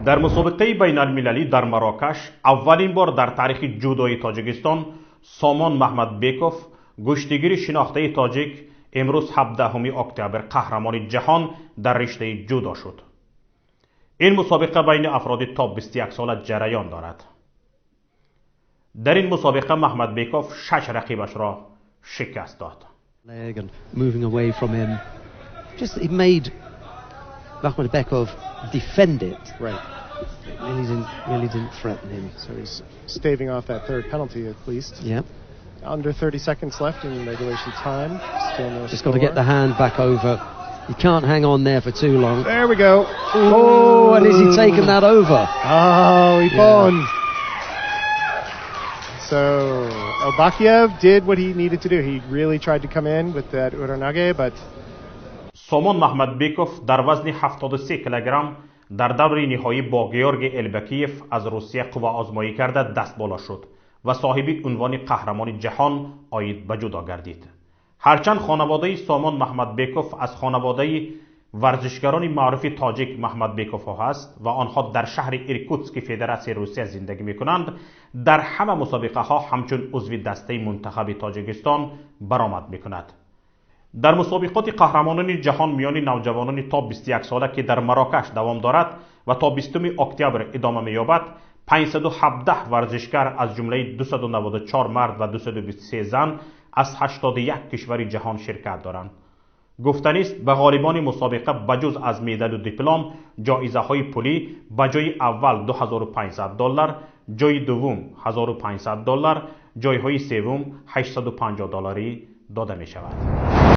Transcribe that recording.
Дар мусобиқаи байналмилалӣ дар Марокаш аввалин бор дар таърихи ҷудои Тоҷикистон Сомон Маҳмадбеков, гӯштигири шинохтаи тоҷик, имрӯз 17 октябр қаҳрамони ҷаҳон дар риштаи ҷудо шуд. Ин мусобиқа байни афроди то 21 сола ҷараён дорад. Дар ин мусобиқа Маҳмадбеков шаш рақибашро шикаст дод. Leg and moving away from him. Just he made Makhmadbekov defend it. Really didn't threaten him. So he's staving off that third penalty at least. Yeah. Under 30 seconds left in regulation time. Still no Just got to get the hand back over. You can't hang on there for too long. There we go. Oh, and is he taking that over? Oh, ippon. So Elbakiev did what he needed to do. He really tried to come in with that uranage, but Сомон Маҳмадбеков дар вазни 73 килограмм дар даври ниҳоӣ бо Георгий Элбакиев аз Русия қувваозмоӣ карда, даст боло шуд ва соҳиби унвони қаҳрамони ҷаҳон оид ба ҷудо гардид. Ҳарчанд хонаводаи Сомон Маҳмадбеков аз хонаводаи варзишгарони маъруфи тоҷик Маҳмадбековҳо ҳаст ва онҳо дар шаҳри Иркутски Федератсияи Русия зиндагӣ мекунанд, дар ҳама мусобиқаҳо ҳамчун узви дастаи мунтахаби Тоҷикистон баромад мекунад. Дар мусобиқоти қаҳрамонони ҷаҳон миёни навҷавонони то 21 сола, ки дар Марокаш давом дорад ва то 20 октябр идома меёбад, 517 варзишгар, аз ҷумлаи 294 мард ва 223 зан, аз 81 кишвари ҷаҳон ширкат доранд. Гуфтанист, ба ғолибони мусобиқа ба ҷуз аз медалу диплом ҷоизаҳои пулӣ: ба ҷои аввал 2500 доллар, ҷои дуввум 1500 доллар, ҷойҳои севум 850 долларӣ дода мешавад.